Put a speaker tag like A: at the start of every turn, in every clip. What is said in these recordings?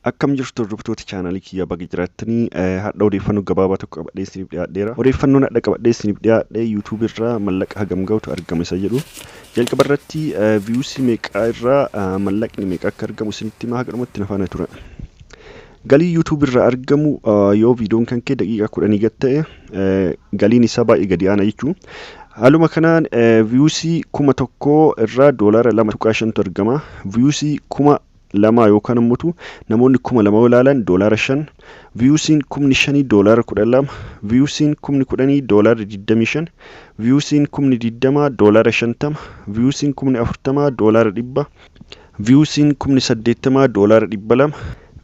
A: Akkam jirtu hordoftoota chaanaalii kiyyaa baga jiraattanii hadha odeeffannoo gabaabaa tokko qabadhee isiniif dhiyaadheera. Odeeffannoon hadha qabadhee isiniif dhiyaadhe YouTube irraa mallaqa hagam ga'utu argama isa jedhu. Jalqaba irratti viewsii meeqaa irraa mallaqni meeqa akka argamu isinitti himaa haga dhumatti na faana tura. Galii YouTube irraa argamu yoo viidiyoon kan kee daqiiqaa 10 gad ta'e galiin isaa baay'ee gadi aana jechuudha. Haaluma kanaan viewsii 1000 irraa doolaara 2.5tu argama. Viewsii 2000 yookaan ammoo namoonni 2000 yoo ilaalan doolaara 5, viewsiin 5000 doolaara 12, viewsiin 10,000 doolaara 25, viewsiin 20,000 doolaara 50, viewsiin 40,000 doolaara 100, viewsiin 80,000 doolaara 200,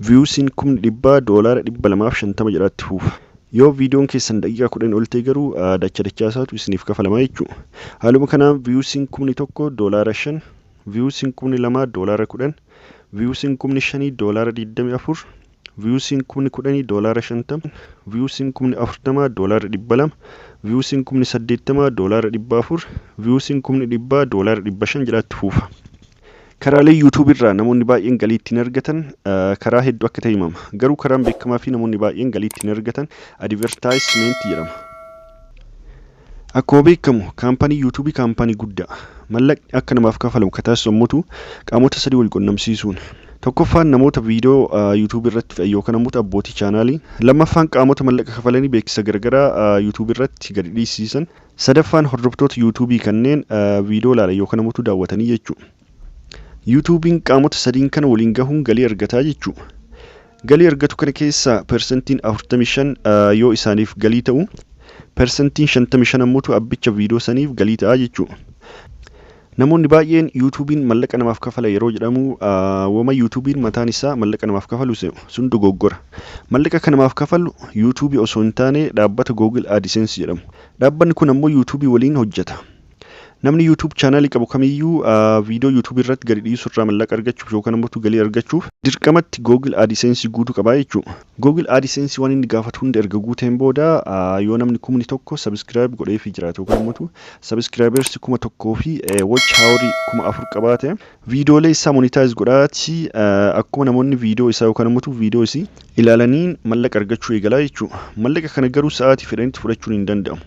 A: viewsiin 100,000 doolaara 250 jedhaatti fuufa. Yoo viidiyoon keessan daqiiqaa 10 ol ta'e garuu dacha dachaa isaatu isiniif kafalama jechuudha. Haaluma kanaan viewsiin 1000 doolaara 5, viewsiin 2000 doolaara 10, viewsiin 5000 doolaara 24, viewsiin 10,000 doolaara 50, viewsiin 40,000 doolaara 200, viewsiin 80,000 doolaara 400, viewsiin 100,000 doolaara 500 jedhaatti fuufa. Karaalee YouTube irraa namoonni baay'een galii ittiin argatan karaa hedduu akka ta'e himama. Garuu karaan beekamaa fi namoonni baay'een galii ittiin argatan advertisement jedhama. Akkuma beekamu kaampaanii YouTube kaampaanii guddaa. Mallaqni akka namaaf kafalamu ka taasisu ammoo qaamota sadii wal qunnamsiisuun. Tokkoffaan namoota viidiyoo YouTube irratti fe'an yookaan ammoo abbootii chaanaalii. Lammaffaan qaamota mallaqa kafalanii beeksisa garaagaraa YouTube irratti gadi dhiisisan. Sadaffaan hordoftoota YouTube kanneen viidiyoo ilaalan yookaan ammoo daawwatanii jechuudha. YouTube'n qaamota sadiin kana waliin gahuun galii argataa jechuudha. Galii argatu kana keessaa persentiin 45 yoo isaaniif galii ta'u, persentiin 55 ammoo abbicha viidiyoo saniif galii ta'a jechuudha. Namoonni baay'een YouTube'n mallaqa namaaf kafala yeroo jedhamu wama YouTube'n mataan isaa mallaqa namaaf kafalu sun dogoggora. Mallaqa kan namaaf kafalu YouTube osoo hin taane dhaabbata Google AdSense jedhamu. Dhaabbanni kun ammoo YouTube waliin hojjeta. Namni YouTube chaanaalii qabu kamiyyuu viidiyoo YouTube irratti gadi dhiisu irraa mallaqa argachuuf yookaan ammoo galii argachuuf dirqamatti Google AdSense guutuu qabaa jechuudha. Google AdSense waan inni gaafatu hunda erga guuteen booda yoo namni 1000 subscribe godheefii jiraate yookaan ammoo subscribers 1000 fi watch hour 4000 qabaate viidiyoolee isaa monetize godhaati akkuma namoonni viidiyoo isaa yookaan ammoo viidiyoo isii ilaalaniin mallaqa argachuu eegalaa jechuudha. Mallaqa kana garuu sa'aatii fedhanitti fudhachuun hin danda'amu.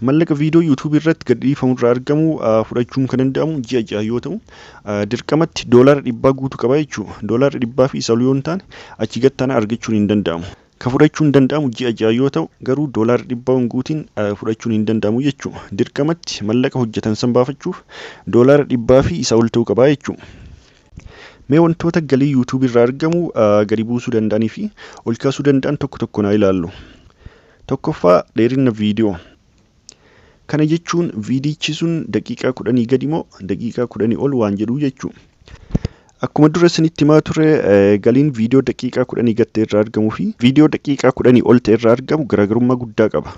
A: Mallaqa viidiyoo YouTube irratti gadi dhiifamu irraa argamu fudhachuun kan danda'amu ji'a ji'a yoo ta'u dirqamatti doolaara 100 guutuu qaba jechuudha. Doolaara 100 fi isa ol yoo hin taane achi gad taanaan argachuun hin danda'amu. Ka fudhachuun danda'amu ji'a ji'a yoo ta'u garuu doolaara 100 hin guutiin fudhachuun hin danda'amu jechuudha. Dirqamatti mallaqa hojjetan san baafachuuf doolaara 100 fi isa ol ta'uu qaba jechuudha. Mee wantoota galii YouTube irraa argamu gadi buusuu danda'anii fi ol kaasuu danda'an tokko tokko naa ilaallu. Tokkoffaa dheerina viidiyoo. Kana jechuun viidiyichi sun daqiiqaa 10 gadi moo daqiiqaa 10 ol waan jedhu jechuudha. Akkuma dura isinitti himaa ture galiin viidiyoo daqiiqaa 10 gad ta'e irraa argamuu fi viidiyoo daqiiqaa 10 ol ta'e irraa argamu garaagarummaa guddaa qaba.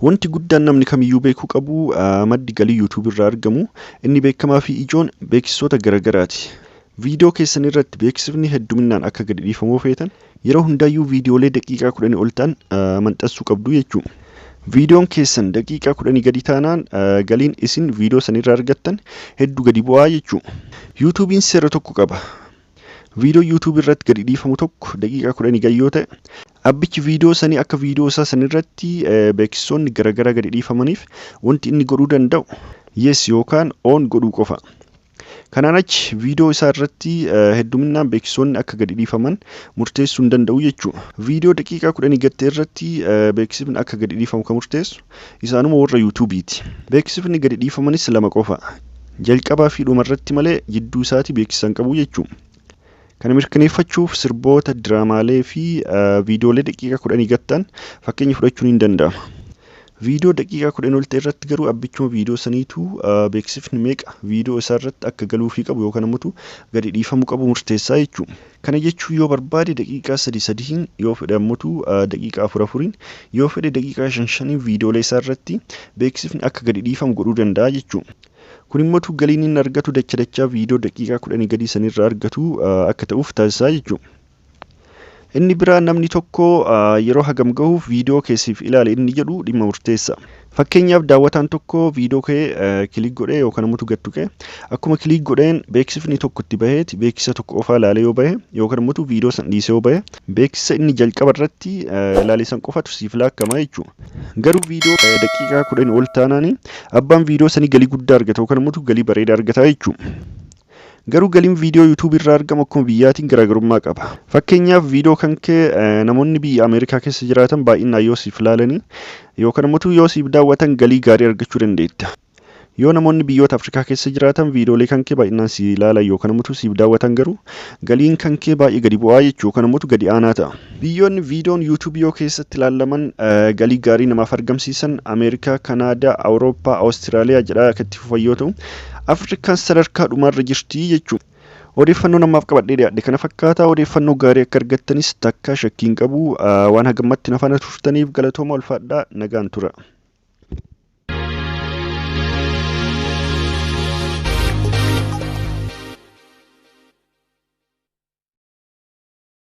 A: Wanti guddaan namni kamiyyuu beekuu qabu maddi galii YouTube irraa argamu inni beekamaa fi ijoon beeksisoota garaagaraati. Viidiyoo keessan irratti beeksifni hedduminaan akka gadi dhiifamuu feetan yeroo hundaayyuu viidiyoolee daqiiqaa 10 ol ta'an maxxansuu qabdu jechuudha. Viidiyoon keessan daqiiqaa 10 gadi taanaan galiin isin viidiyoo sanirraa argattan hedduu gadi bu'aa jechuudha. YouTube'n seera tokko qaba. Viidiyoo YouTube irratti gadi dhiifamu tokko daqiiqaa 10 gadi yoo ta'e abbichi viidiyoo sanii akka viidiyoo isaa sanirratti beeksisoonni garaagaraa gadi dhiifamaniif wanti inni godhuu danda'u yes yookaan on godhuu qofa. Kanaan achi viidiyoo isaa irratti hedduminaan beeksisoonni akka gadi dhiifaman murteessuu hin danda'u jechuudha. Viidiyoo daqiiqaa 10 gad ta'e irratti beeksifni akka gadi dhiifamu kan murteessu isaanuma warra YouTubeeti. Beeksifni gadi dhiifamanis lama qofa. Jalqabaa fi dhuma irratti malee jidduu isaati beeksisa hin qabu jechuudha. Kana mirkaneeffachuuf sirboota, diraamaalee fi viidiyoolee daqiiqaa 10 gad ta'an fakkeenya fudhachuun hin danda'ama. Viidiyoo daqiiqaa 10 ol ta'e irratti garuu abbichuma viidiyoo saniitu beeksifni meeqa viidiyoo isaa irratti akka galuufii qabu yookaan ammoo gadi dhiifamuu qabu murteessaa jechuudha. Kana jechuun yoo barbaade daqiiqaa sadi sadiin yoo fedhe ammoo daqiiqaa afur afuriin yoo fedhe daqiiqaa shan shaniin viidiyoolee isaa irratti beeksifni akka gadi dhiifamu godhuu danda'a jechuudha. Kun immoo galiin inni argatu dacha dachaa viidiyoo daqiiqaa 10 gadii sanirraa argatu akka ta'uuf taasisaa jechuudha. Inni biraa namni tokko yeroo hagam gahuuf viidiyoo kee siif ilaale inni jedhu dhimma murteessa. Fakkeenyaaf daawwataan tokko viidiyoo kee click godhee yookaan immoo gad tuqee akkuma click godheen beeksifni tokko itti baheeti beeksisa tokko qofaa ilaalee yoo bahe yookaan immoo viidiyoo san dhiisee yoo bahe beeksisa inni jalqaba irratti ilaale san qofatu siif laakkama jechuudha. Garuu viidiyoo daqiiqaa 10 ol taanaan abbaan viidiyoo sanii galii guddaa argata yookaan immoo galii bareedaa argata jechuudha. Garuu galiin viidiyoo YouTube irraa argamu akkuma biyyaatiin garaagarummaa qaba. Fakkeenyaaf viidiyoo kan kee namoonni biyya Ameerikaa keessa jiraatan baay'inaan yoo siif ilaalanii yookaan immoo yoo siif daawwatan galii gaarii argachuu dandeetta. Yoo namoonni biyyoota Afrikaa keessa jiraatan viidiyoolee kan kee baay'inaan si ilaalan yookaan immoo siif daawwatan garuu galiin kan kee baay'ee gadi bu'aa jechuu yookaan immoo gadi aanaa ta'a. Biyyoonni viidiyoon YouTube yoo keessatti ilaalaman galii gaarii namaaf argamsiisan Ameerikaa, Kanaadaa, Awurooppaa, Awustiraaliyaa jedhaa akka itti fufan yoo ta'u, Afrikaan sadarkaa dhumaarra jirti jechuudha. Odeeffannoo namaaf qabadhee dhiyaadhe kana fakkaata. Odeeffannoo gaarii akka argattanis takka shakkii hin qabu. Waan hagammatti na faana turtaniif galatooma, ulfaadhaa, nagaan tura.